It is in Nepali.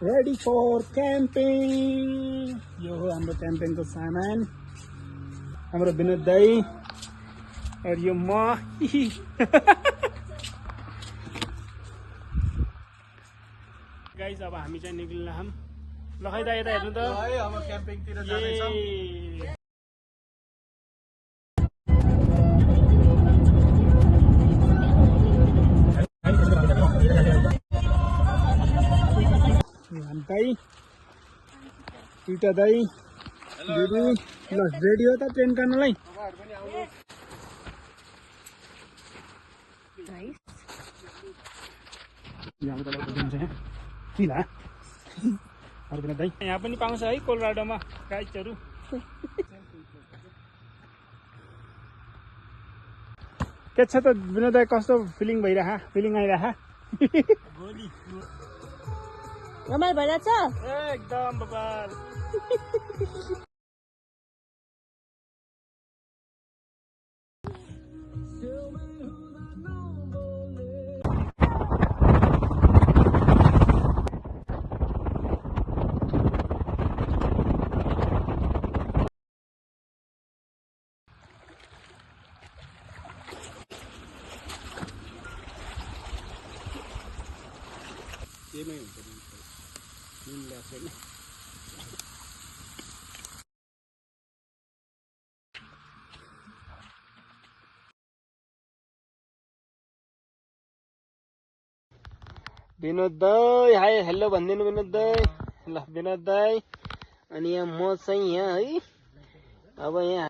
Ready for camping. यो हो हाम्रो क्याम्पिङको सामान, हाम्रो विनोद दाई और यो म। गाइस अब हामी चाहिँ निक्लिन हम। ल खै त यता हेर्नु त है, अब क्याम्पिङतिर जाने छौं। दाई दुईटा दाई दिदी ल रेडी हो त ट्रेन काट्नलाई। यहाँ पनि पाउँछ है कोलोराडोमा गाइडहरू। के छ त विनोद दाई, कस्तो फिलिङ आइरह? रमाइलो भइरहेछ एकदम बबाल। केमै हुन्छ विनोद दाई हाय हेलो भनिदिनु विनोद दाई। ल विनोद दाई अनि यहाँ म चाहिँ यहाँ है अब यहाँ